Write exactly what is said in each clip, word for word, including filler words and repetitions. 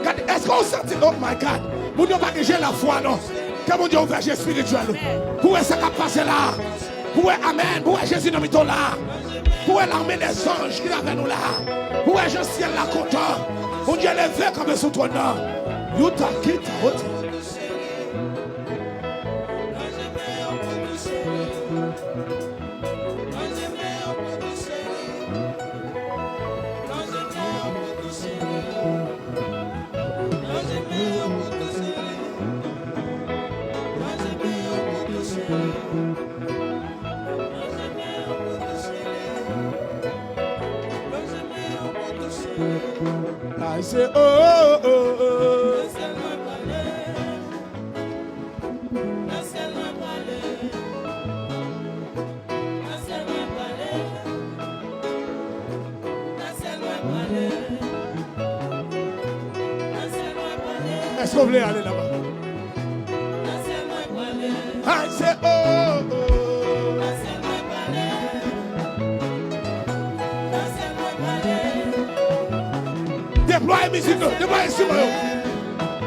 Gade, èske w santi, oh my God, moun yo pa gen je lafwa non. Ke Bondye ouvè je espirityèl ou. Pou wè sa k ap pase la. Pou wè, amèn, pou wè Jezi nan mitan w la. Pou wè lame dèzanj ki avè nou la. Pou wè jan syèl la kontan. Bondye leve kanpe sou twòn nan. Yuta kita oti. I say, oh, oh, oh, oh. Èske w vle ale laba? I say, oh, oh. Deplwaye mizik yo, deplwaye enstriman yo.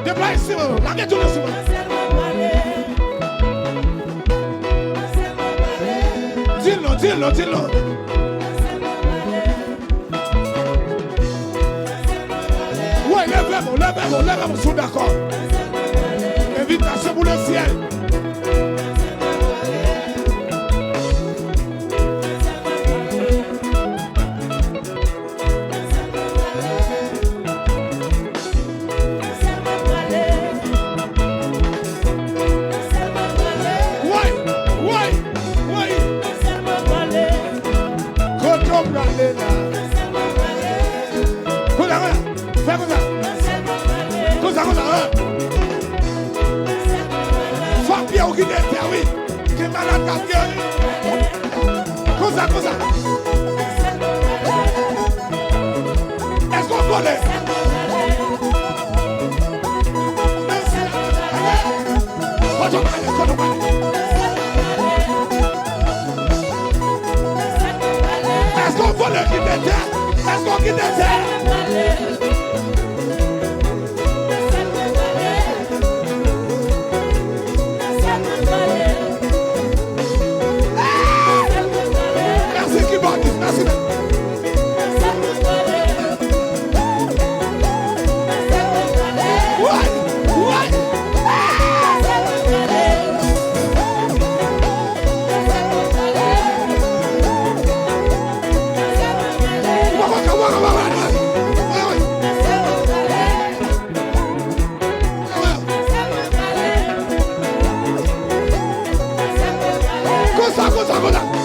Deplwaye enstriman yo, lage tout enstriman yo. Di l non, di l non, di l non. Woy, leve men w, leve men w, leve men w si w dakò. Envitasyon pou lesyèl. Woy, woy, woy. Kote w prale la? Konsa, konsa. Fè konsa. Konsa, konsa, hein. Fòk pye w kite tè, wi. Gen malad k ap geri. Konsa, konsa. Èske w vole? Kote w prale? Kote w prale? Èske w vole kite tè? Èske w kite tè? Mèsi kibòdis, mèsi. Woy, woy. Konsa, konsa, konsa.